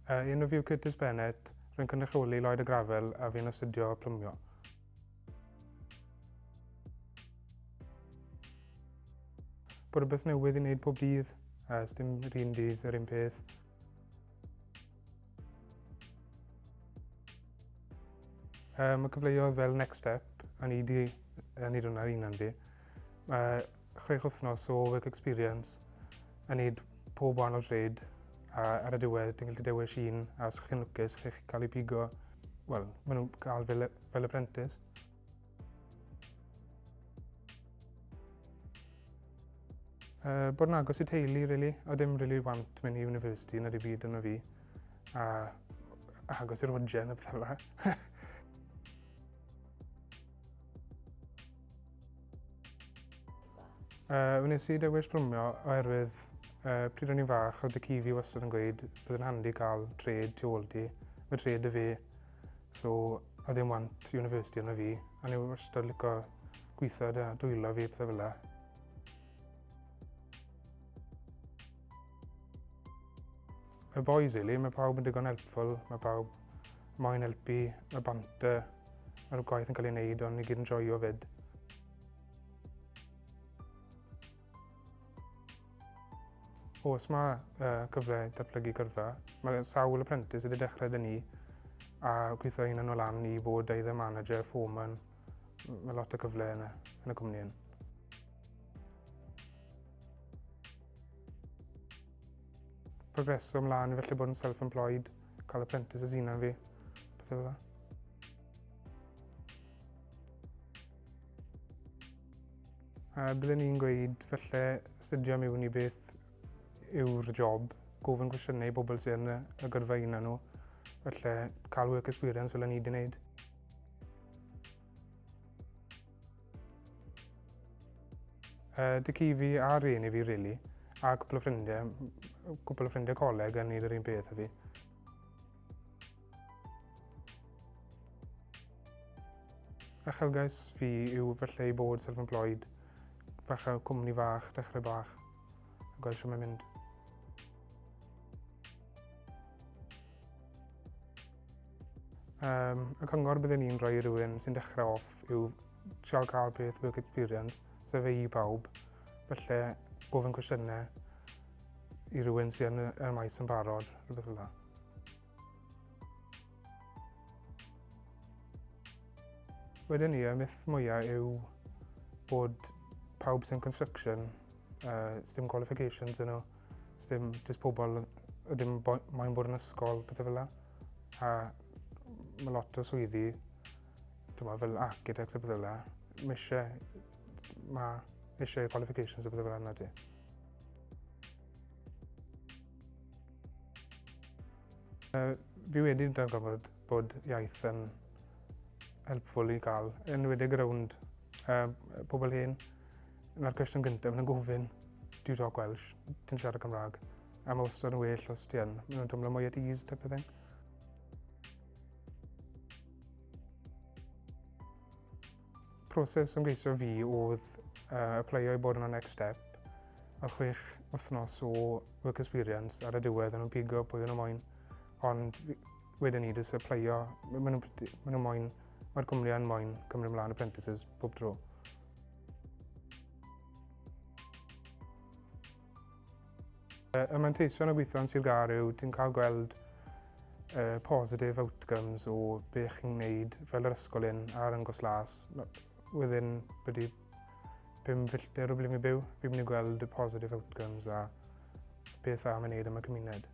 Enw fi yw Curtis Bennett, rwy'n cynrychioli Lloyd y Grafel a fi'n astudio plymio. Bod rhywbeth newydd i wneud pob dydd, a dim yr un dydd yr un peth. Mae cyfleoedd fel Next Step, a ni di wneud hwnna ar unan fi. Mae chwech wythnos o work experience yn neud pob wahanol trade a ar y diwedd ti'n gallu dewis un a os chi'n lwcus chi'ch cael ei pigo, wel, maen nhw'n cael fel, fel apprentice. Bod yn agos i teulu, really. O dim really want mynd i university na dim byd yno fi. A agos i'r rojen a pethau fel 'na. Wnes i dewis plymio oherwydd pryd o'n i'n fach oedd y fi wastad yn gweud bydd yn handi cael trade tu ôl ti. Mae trade 'da fi, so oedd ddim want university arno fi. A o'n i wastad licio gweithio 'da dwylo fi, pethau fel 'na. Y boys really, mae pawb yn digon helpful, mae pawb moyn helpu, mae banter, mae'r gwaith yn cael ei wneud ond ni gyd yn joio fyd. Oes, mae cyfle datblygu gyrfa. Mae sawl apprentice wedi dechrau 'da ni a gweithio un nhw lan i fod either manager, foreman. Mae lot o cyfle yn y, yn y cwmni hyn. Progreso ymlaen, felly bod yn self-employed, cael apprentices hunan fi, pethau fel 'na. A bydden ni'n gweud falle astudio mewn i beth yw'r job, gofyn cwestiynau i bobl sydd yn y, y gyrfa un nhw, falle cael work experience fel o'n i wedi wneud. Dy fi a rhieni fi, really, a cwpl o ffrindiau, cwpl o ffrindiau coleg yn neud yr un peth â fi. Uchelgais fi yw falle i bod self-employed, falle cwmni fach, dechrau bach, a gweld sut mae'n mynd. Y cyngor bydden ni'n rhoi i rywun sy'n dechrau off yw trial cael peth work experience, sef e i pawb. Felly gofyn cwestiynau i rywun sy'n yn y maes yn barod, rhywbeth fel 'na. Wedyn ni, y myth mwyaf yw bod pawb sy'n construction, dim qualifications yn nhw, dim jyst pobl ddim moyn bod yn ysgol, pethau fel 'na. A mae lot o swyddi, dyma, fel architects a pethau fel 'na, mae eisiau, mae eisiau qualifications a pethau fel 'na ti. Fi wedi darganfod bod iaith yn helpful i gael, yn enwedig rownd pobl hŷn. Na'r cwestiwn gyntaf, maen nhw'n gofyn, "Do you talk Welsh?" Ti'n siarad Cymraeg? A mae wastad yn well os ti yn. Maen nhw'n teimlo mwy at ease type of thing. Proses ymgeisio fi oedd applio i bod yn y Next Step a 6 wythnos o work experience ar y diwedd yn nhw'n pigo pwy o'n nhw moyn. Ond wedyn ni, jyst applio, maen nhw'n ma nhw moyn, mae'r cwmni yn moyn cymryd ymlaen apprentices bob tro. Y manteision o gweithio yn Sir Gâr yw ti'n cael gweld positive outcomes o be chi'n gwneud fel yr ysgol hyn a'r Ynys Las. Within byddu 5 filltir o ble fi'n byw, fi'n mynd i gweld y positive outcomes a beth dda mae'n gwneud am y cymuned.